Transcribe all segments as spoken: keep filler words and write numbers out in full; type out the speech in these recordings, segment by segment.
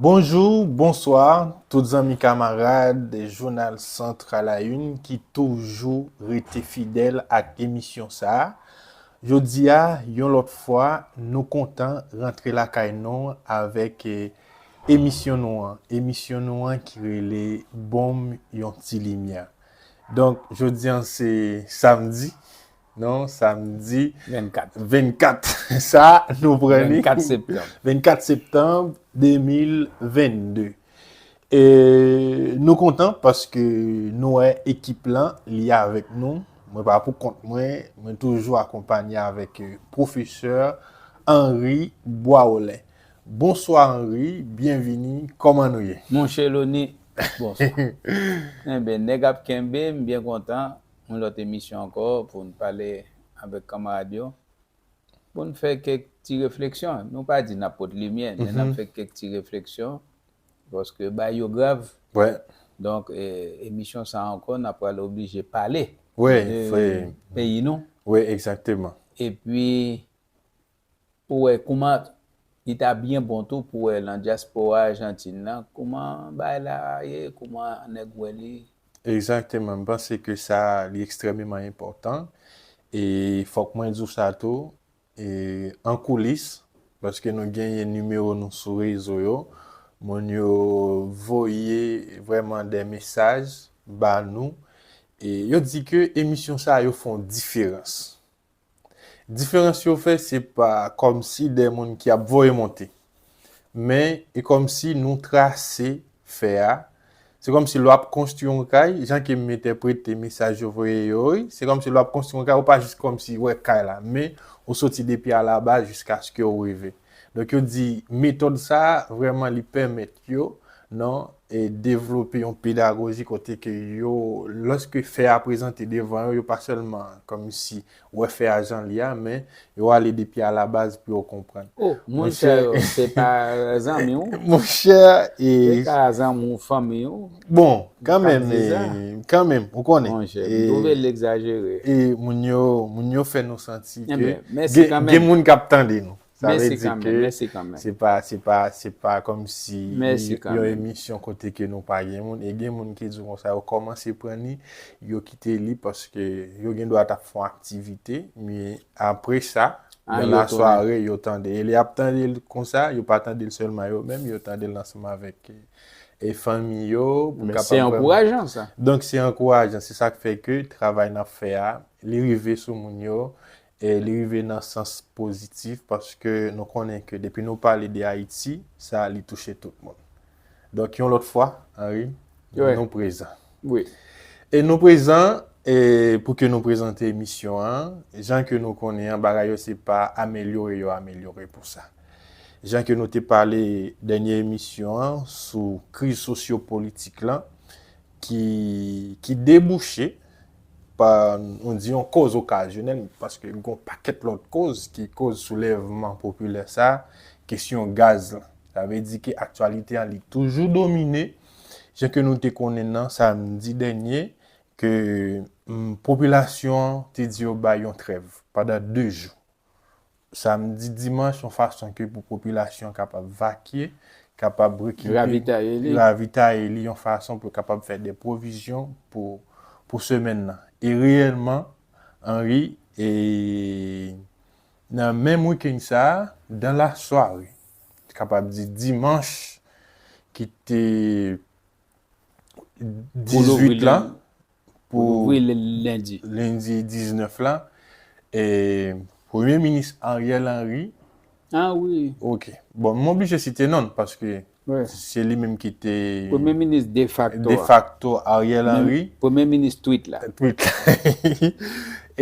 Bonjou, bonswa, tout zanmi kamarad Jounal Centre à la Une ki toujou rete fidèl ak emisyon sa a. Jodi a, yon lòt fwa, nou kontan rantre lakay nou avèk, eh, emisyon nou an. Emisyon nou an ki rele Ban m yon ti limyè. Donk, jodi a, se samdi, non, samdi vennkat. Vennkat. Sa, nou pran li. Vennkat septanm. Vennkat septanm de mil vennde. E nou kontan paske nou wè ekip lan, li avèk nou. Mwen pa pou kont mwen, mwen toujou akonpanye avèk, eh, pwofesè Henry Boisrolin. Bonswa Henry, byenvini, kòman nou ye? Monchè Loni, bonswa. Enben, nèg ap kenbe, m byen kontan. Yon lòt emisyon ankò pou n pale avèk kanmarad yo. Pou n fè kèk ti refleksyon. Nou pa di n ap pot limyè, men n ap fè kèk ti refleksyon. Paske bagay yo grav. Wè. Donk, eh, emisyon sa ankò, n ap pral oblije pale Wè, de fè- peyi nou. Wè, egzakteman. Epi, pou wè kouman li ta byen bon tou pou wè nan dyaspora Ajantin nan, kouman bagay la ye, kouman nèg wè li. Egzakteman, m panse ke sa li ekstrèmeman enpòtan. E fòk mwen di w sa tou, e an koulis, paske nou genyen nimewo nou sou rezo yo, moun yo voye vrèman de mesaj ba nou. E yo di ke emisyon sa yo fè yon diferans. Diferans yo fè, se pa kòmsi de moun ki ap voye monte. Men, e kòmsi nou trase fè a. Se kòmsi lè w ap konstwi yon kay, jan ke m entèprete mesaj yo voye yo, wi, se kòmsi lè w ap konstwi yon kay, ou pa jis kòmsi wè kay la, men ou soti depi alabaz jiskaske w rive. Donk, yo di metòd sa a, vrèman, li pèmèt yo, non, e devlope yon pedagoji kote ke yo, lòske fè a prezante devan yo, yo pa sèlman kòmsi wè fè a jan li a, men yo ale depi alabaz pou yo konprann. Oh, moun sa yo, se pa zanmi w? Monchè, e Se ka zanmi w, fanmi w. Bon, kanmenm, e, kanmenm, ou konnen. Monchè, e, m twouve l egzajere. E moun yo, moun yo fè nou santi ke gen, gen moun k ap tande nou. Sa vle di ke se pa, se pa, se pa kòmsi yon emisyon kote ke nou pa gen moun. E gen moun ki di konsa, yo kòmanse pran li, yo kite li paske yo gen dwa t ap fè yon aktivite, men apre sa, nan lasware, yo tande. E lè y ap tande l konsa, yo pa tande l sèlman yo menm, yo tande l ansanm avèk, e, fanmi yo, pou kapab. Men se ankourajan, sa. Donk, se ankourajan. Se sa k fè ke travay n ap fè a, li rive sou moun yo, e li rive nan sans pozitif, paske nou konnen ke depi nou pale de Ayiti, sa, li touche tout moun. Donk, yon lòt fwa, Henry, nou prezan. Wi. E nou prezan, e pou ke nou prezante emisyon an, jan ke nou konnen an, bagay yo se pa amelyore yo amelyore pou sa. Jan ke nou te pale dènye emisyon an sou kriz sosyopolitik lan, ki, ki debouche pa, nou di, yon koz okazyonèl, paske gen yon pakèt lòt koz ki koz soulèvman popilè sa, kesyon gaz lan. Sa vle di ke aktyalite an, li toujou domine, jan ke nou te konnen nan samdi dènye, ke, mm, popilasyon an te di yo bay yon trèv pandan de jou. Samdi, dimanch, yon fason ke pou popilasyon an kapab vakye, kapab rekipere, ravitaye li, ravitaye li yon fason pou yo kapab fè de pwovizyon pou, pou semèn nan. E reyèlman, Henry, e nan menm wikenn sa a, dans la soirée, kapab di dimanch ki te dizuit la, pou louvri lendi, lendi diznèf la, e Premye Minis Ariel Henry. Ah wi. Ok. Bon, m oblije site non l, paske se li menm ki te Premye Minis defakto a. Defakto Ariel Henry. Premye Minis tweet la. Tweet la.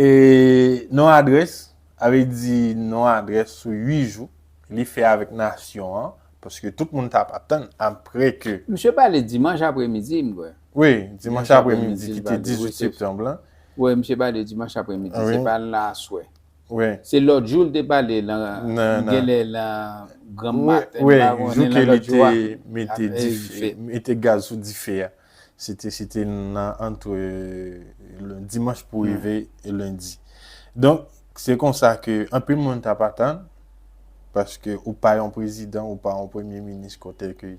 E non adrès, sa vle di non adrès sou uit jou, li fè avèk nasyon an, paske tout moun t ap atann apre ke Misye pale dimanch apremidi, m kwè. Wi, dimanch apremidi ki te dizuit septanm lan. Wi, misye pale dimanch apremidi, se pa nan aswè. Wi. Se lòt jou l te pale lan, genlè lan granm maten, m pa konnen, jou ke li te mete dife, mete gaz sou dife a. Se te, se te nan, ant, euh, dimanch pou rive lendi. Donk, se konsa ke anpil moun t ap atann, paske ou pa yon prezidan, ou pa yon premye minis kote ke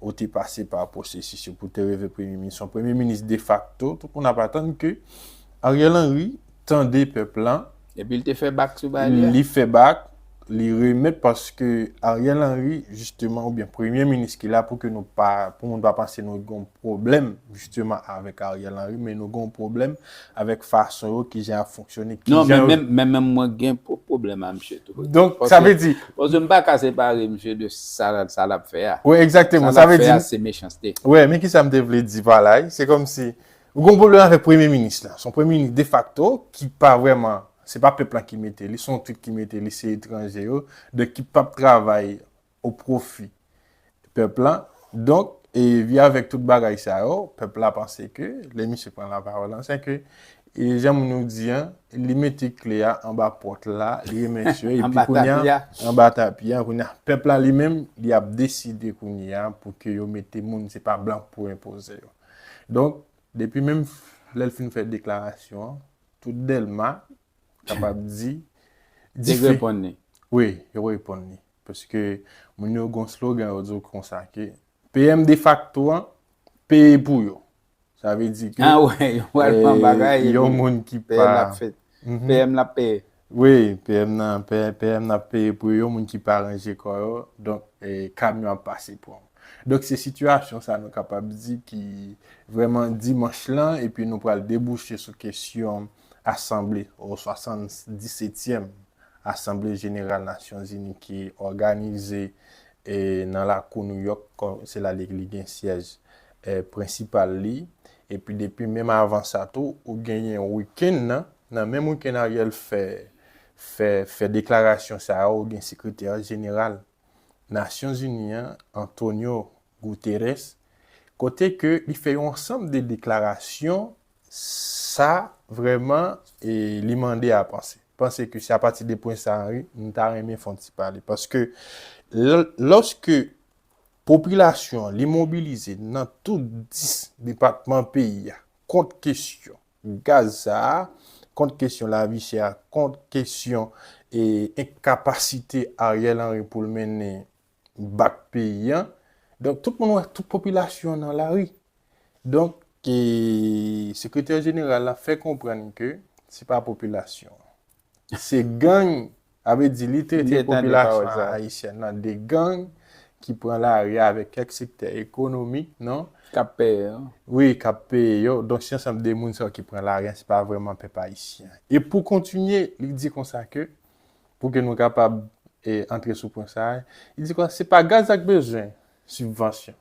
ou te pase pa pwosesis yo pou te rive premye minis, yon premye minis defakto, tout moun ap atann ke Ariel Henry tande pèp lan, Epi l te fè bak sou bagay li a. Li fè bak, li remèt paske Ariel Henry, jisteman, oubyen premye minis ki la pou ke nou pa, pou moun pa panse nou gen yon pwoblèm, jisteman, avèk Ariel Henry, men nou gen yon pwoblèm avèk fason yo, ki jan ap fonksyone, ki Non, jan men yo menm men menm mwen gen pwoblèm a misye tou. Donk, sa vle di, Paske m pa ka separe misye de sa sa l ap fè a. Wi, egzakteman, Sa sa l vle ap fè a, di, se mechanste. Wi, men ki sa m te vle di pa la, se kòmsi ou gen yon pwoblèm avèk premye minis la. Se yon premye minis defakto ki pa vrèman, se pa pèp lan ki mete li, se yon twit ki mete li, se etranje yo, donk ki p ap travay o pwofi pèp lan. Donk, e via avèk tout bagay sa yo, pèp la panse ke lè misye pran lapawòl lan, se ke, e jan moun yo di an, li mete kle a anba pòt la, li remèsye, epi Anba kounye tapi a, a. Anba tapi a, kounye a, pèp la li menm, li ap deside kounye a pou ke yo mete moun, se pa blan pou enpoze yo. Donk, depi menm lè l fin fè deklarasyon an, tout Dèlma kapab di, Te dife. Reponn li. Wi, yo reponn li. Paske moun yo gon slogan, yo di w konsa ke P M defakto an peye pou yo. Sa vle di ke Ah wè, yo pral pran eh, bagay. Yon Epi moun ki P M pa ap fè. P M l ap peye. Wi, P M nan, P- P M nan ap peye pou yo, moun ki pa ranje kò yo. Donk, eh, kamyon ap pase pran. Donk, se sitiyasyon sa nou kapab di ki vrèman dimanch lan, epi nou pral debouche sou kesyon asanble, o swasanndisetyèm Asanble Jeneral Nasyonzini ki òganize e nan lakou New York, kò- se la li, li gen syèj eh, prensipal li. Epi depi menm avan sa tou, ou genyen wikenn nan, nan menm wikenn Ariel fè, fè, fè deklarasyon sa a, ou gen sekretè jeneral Nasyonzini an, Antonio Guterres, kote ke li fè yon ansanm de deklarasyon, sa vrèman e li mande a panse. Panse ke se apati de pwen sa a, wi, m ta renmen fè yon ti pale. Paske lè- lòske popilasyon an, li mobilize nan tout dis depatman peyi a kont kesyon gaz sa a, kont kesyon lavi chè a, kont kesyon e enkapasite Ariel Henry pou l mennen bak peyi an. Donk, tout moun wè, tout popilasyon an nan lari. Donk, e, sekretè jeneral la fè konprann ke se pa popilasyon an. Se gang, a vle di li trete Li tande popilasyon pawòl sa. Ayisyèn nan de gang ki pran lari avèk kèk sektè ekonomik, non? K ap peye yo. Wi, k ap peye yo. Donk, se ansanm de moun sa yo ki pran lari an, se pa vrèman pèp ayisyen. E pou kontinye, li di konsa ke, pou ke nou kapab e, antre sou pwen sa a, li di konsa, se pa gaz la k bezwen sibvansyon.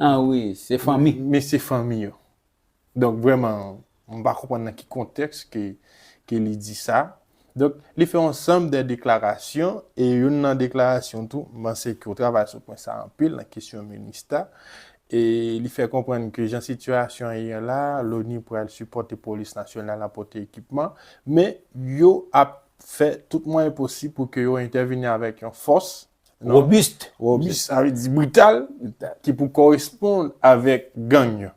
Ah wi, se fanmi. Men se fanmi yo. Donk, vrèman, m pa konprann nan ki kontèks ke, ke li di sa. Donk, li fè yon ansanm de deklarasyon, e youn nan deklarasyon tou, m panse ke w travay sou pwen sa a anpil nan kesyon minista, e li fè konprann ke jan sitiyasyon an ye la, Loni pral sipòte polis nasyonal la, pote ekipman, men yo ap fè tout mwayen posib pou ke yo entèvini avèk yon fòs, non? Robust. Robust, sa vle di brital, ki pou koresponn avèk gang yo.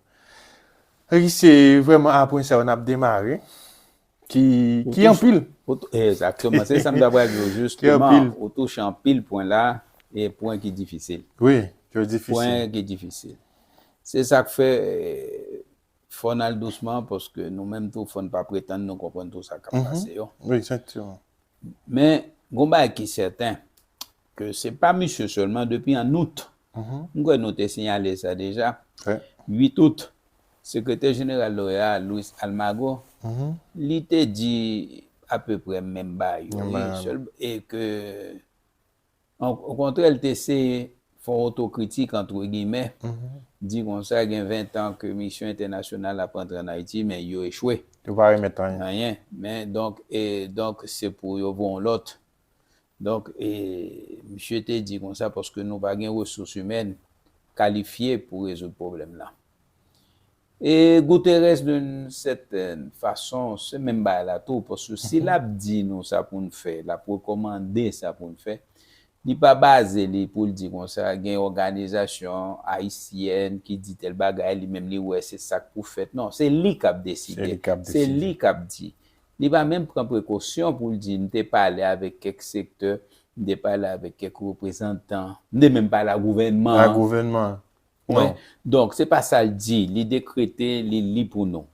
Sa vle di se vrèman apre sa yo n ap demare, ki, Ou ki touche- anpil. Ou tou- Egzakteman, se sa m ta pral di w, jisteman, anpil. Ou touche anpil pwen la, e pwen ki difisil. Wi, yo difisil. Pwen ki difisil. Se sa k fè, eh, fò n al dousman, paske nou menm tou, fò n pa pretann nou konprann tou sa k ap Mhm. pase yo. Wi, egzakteman. Men, gon bagay ki sèten, ke se pa misye sèlman, depi an out, Mhm. m kwè nou te siyale sa deja, Wi. uit out, sekretè jeneral loya Luis Almagro, Mhm. li te di apeprè menm bagay yo, Menm wi, bagay. Sèl- e ke, o kontrè, li te eseye fè yon otokritik, antre gimè, Mhm. di konsa, gen ven tan ke misyon entènasyonal ap antre an Ayiti, men yo echwe. Yo pa remèt anyen. Anyen. Men, donk, e, donk, se pou yo voye yon lòt. Donk, e, misye te di konsa, paske nou pa gen resous imèn kalifye pou rezoud pwoblèm lan. E Guterres, d'une certaine façon, se menm bagay la tou, paske si l ap di nou sa pou n fè, l ap rekòmande sa pou n fè, li pa baze li pou l di konsa, gen òganizasyon ayisyèn ki di tèl bagay, li menm li wè se sa k pou fèt. Non, se li k ap deside. Se li k ap Se deside. Li k ap di. Li pa menm pran prekosyon pou l di, m te pale avèk kèk sektè, M te pale avèk kèk reprezantan. M te menm pale a gouvènman an. A gouvènman. Wi. Donk, se pa sa l di. Li dekrete, li li pou nou.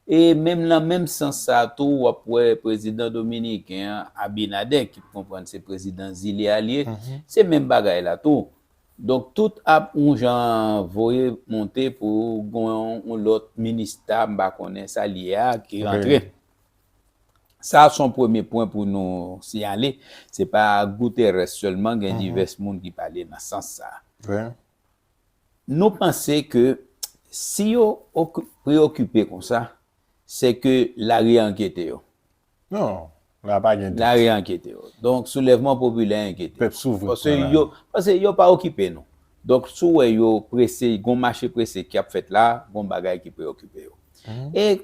E menm nan menm sans sa a tou, w ap wè prezidan dominiken an, Abinader, ki konprann se prezidan zile a li ye, se menm bagay la tou. Donk, tout ap yon jan voye monte pou gen yon lòt minista, m pa konnen sa l ye a, ki rantre. Sa se yon premye pwen pou nou siyale. Se pa Guterres sèlman, gen divès moun ki pale nan sans sa a. Nou panse ke si yo preyokipe konsa, se ke lari a enkyete yo. Non, la pa gen dout. Lari a enkyete yo. Donk, soulèvman popilè enkyete yo. Pèp souvren. Paske yo, paske yo pa okipe nou. Donk, si w wè yo prese, gon mache prese k ap fèt la, gon bagay ki preyokipe yo. E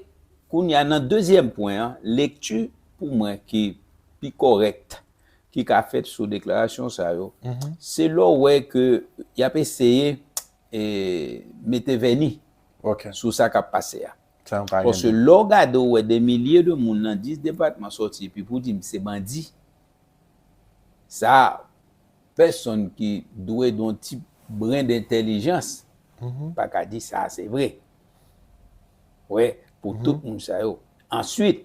kounye a, nan dezyèm pwen an, lekti pou mwen ki pi kòrèk, ki ka fèt sou deklarasyon sa yo, se lè w wè ke y ap eseye e, mete vèni sou sa k ap pase a. Paske lè w gade, w wè de milye de moun nan dis depatman sòti epi pou di m se bandi. Sa, pèsonn ki dwe gen yon ti bren dentèlijans pa ka di sa se vre. Wi, pou tout moun sa yo. Answit,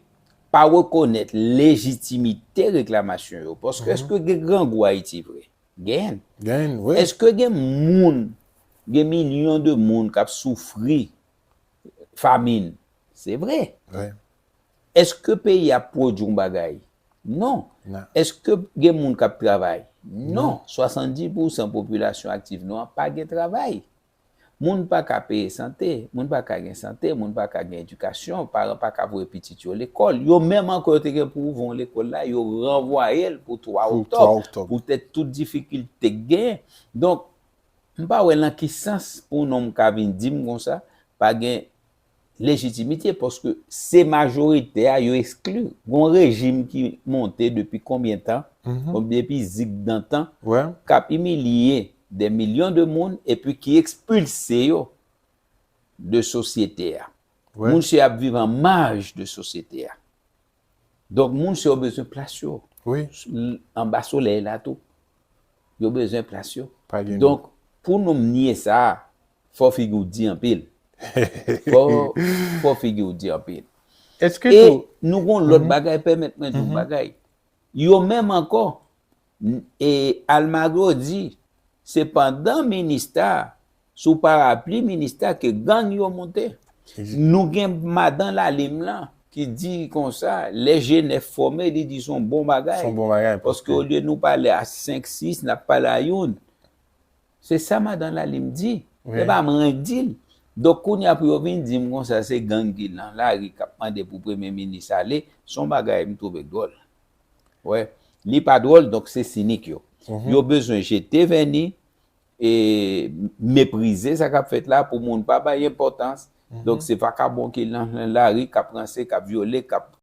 pa rekonèt lejitimite reklamasyon yo. Paske èske gen grangou Ayiti vre? Gen. Gen, wi. Èske gen moun, gen milyon de moun k ap soufri famin? Se vre. Èske peyi a ap pwodui yon bagay? Non. Èske gen moun k ap travay? Non. Swasanndis pousan popilasyon aktif nou an pa gen travay. Moun pa ka peye sante, moun pa ka gen sante, moun pa ka gen edikasyon, paran pa ka voye pitit yo lekòl. Yo menm ankò yo te gen pou ouvri yon lekòl la, yo ranvwaye l pou twa oktòb, poutèt tout difikilte k genyen. Donk, m pa wè nan ki sans pou yon nonm ka vin di m konsa, pa gen lejitimite, paske se majorite a yo eskli. Gon rejim ki monte depi konbyen tan, depi zigdantan, k ap imilye de milyon de moun epi ki ekspilse yo de sosyete a. Moun se ap viv an maj de sosyete a. Donk, moun se yo bezwen plas yo. Anba solèy la tou. Yo bezwen plas yo. Donk, pou nou nye sa, fò figi w di anpil. Fò, fò figi w di anpil. Èske tou... Nou gon lòt bagay, pèmèt mwen di yon bagay. Yo menm ankò, e, Almagro di, se pandan minista, sou parapli minista ke gang yo monte. Nou gen madan Lalim lan ki di konsa, lè G nèf fòme, li di se yon bon bagay. Se yon bon bagay. Paske olye nou pale a senk, sis, n ap pale a youn. Se sa madan Lalim di. E pa mwen k di l. Donk, kounye a pou yo vin di m konsa, se gang ki nan lari k ap mande pou premye minis ale, se yon bagay m twouve k dwòl. Wè, li pa dwòl, donk se sinik yo. Yo bezwen jete vèni, e meprize sa k ap fèt la pou moun pa bay enpòtans. Donk, se vakabon ki nan, nan lari, k ap ranse, k ap vyole, k ap